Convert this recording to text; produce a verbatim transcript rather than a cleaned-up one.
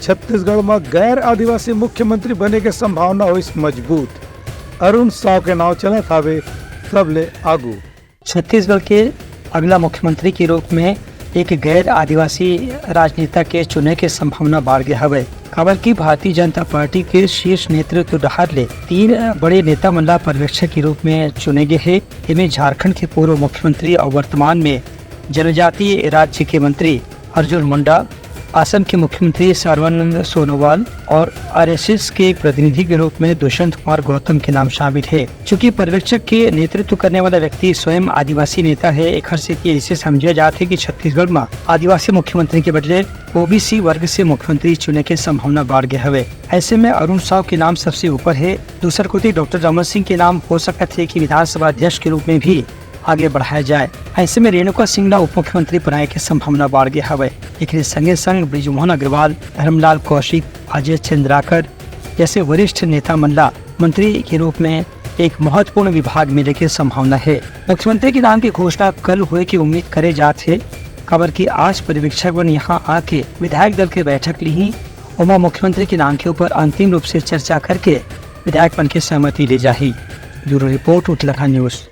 छत्तीसगढ़ म गैर आदिवासी मुख्यमंत्री बने के संभावना होइस मजबूत। अरुण साव के नाव चलत हावे सबले आगू। छत्तीसगढ़ के अगला मुख्यमंत्री के रूप में एक गैर आदिवासी राजनेता के चुने के संभावना बाढ़ गे हवय, काबर कि भारतीय जनता पार्टी के शीर्ष नेतृत्व डहार ले तीन बड़े नेता मन ला पर्यवेक्षक के रूप में चुने गे हे। एमे झारखंड के पूर्व मुख्यमंत्री और वर्तमान में जनजातीय राज्य के मंत्री अर्जुन मुंडा, असम के मुख्यमंत्री सर्बानंद सोनोवाल और आरएसएस के प्रतिनिधि के रूप में दुष्यंत कुमार गौतम के नाम शामिल हे। चूंकि पर्यवेक्षक के नेतृत्व करने वाला व्यक्ति स्वयं आदिवासी नेता हे, एखर सेती ऐसे समझे जात हे कि छत्तीसगढ़ म आदिवासी मुख्यमंत्री के बदले ओबीसी वर्ग से मुख्यमंत्री चुने के संभावना बाढ़ गे हवे। ऐसे में अरुण साव के नाम सबसे ऊपर हे। दूसर कोति डॉक्टर रमन सिंह के नाम हो सकत हे कि विधानसभा अध्यक्ष के रूप में भी आगे बढ़ाया जाए। ऐसे में रेणुका सिंह ला उप मुख्यमंत्री बनाए के संभावना बाढ़ गे हवय। एकरे संगे संग बृजमोहन अग्रवाल, धर्मलाल कौशिक, अजय चंद्राकर जैसे वरिष्ठ नेता मन ला मंत्री के रूप में एक महत्वपूर्ण विभाग मिले के संभावना हे। मुख्यमंत्री के नाम की घोषणा कल होए की उम्मीद करे जात हे, काबर कि आज पर्यवेक्षक मन यहाँ आके विधायक दल के बैठक लिही, ओमा मुख्यमंत्री के नाम के ऊपर अंतिम रूप से चर्चा करके विधायक मन के सहमति ले जाही। ब्यूरो रिपोर्ट, उतलखा न्यूज।